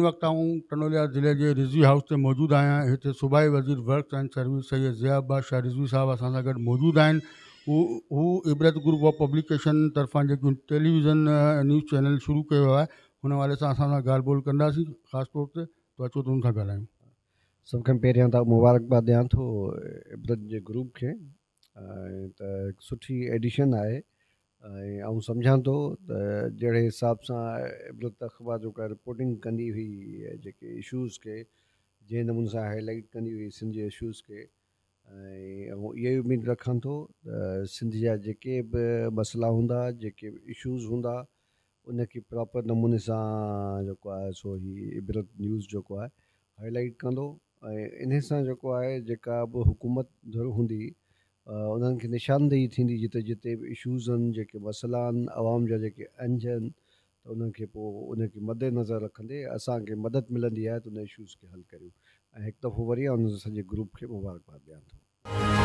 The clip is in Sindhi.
هن وقت آئون ٽنڊوليار ضلعي جي رضوي هائوس تي موجود آهيان هتي صوبائي وزير works and service Syed Zia Abbas Shah Rizvi صاحب اسان سان گڏ موجود آهن هو هو عبرت گروپ آف پبليڪيشن طرفان جيڪو ٽيليويزن نيوز چينل شروع ڪيو ويو آهي ان حوالي سان اسان سان ڳالهه ٻولهه ڪنداسين خاص طور تي ته اچو ته ان سان ڳالهايون. سڀ کان پهريان ته مبارڪباد ڏيان ٿو عبرت جي گروپ کي ۽ ته هڪ سٺي ايڊيشن آهي ۽ آئون سمجهان ٿو ته جهڙي حساب سان عبرت اخبار جيڪا رپورٽنگ ڪندي هئي جيڪي اشوز کي جنهن نموني سان هائي لائيٽ ڪندي هئي سنڌ جي اشوز کي ۽ آئون اها ئي اميد رکان ٿو ته سنڌ جا جيڪي به مسئلا هوندا جيڪي به اشوز هوندا ان کي پراپر نموني سان جيڪو آهي سو هي عبرت نيوز جيڪو آهي هائي لائيٽ ڪندو ۽ انهي سان جيڪو آهي جيڪا به حڪومت ڌر هوندي انهن کي نشاندهي ٿيندي جتي جتي به اشوز آهن جيڪي مسئلا آهن عوام جا جيڪي اهنج آهن ته انهن کي پوء ان کي مد نظر رکندي اسان کي مدد ملندي آهي ته ان اشوز کي حل ڪريون ۽ هڪ دفعو وري آئون سڄي گروپ کي مبارڪباد ڏيان ٿو.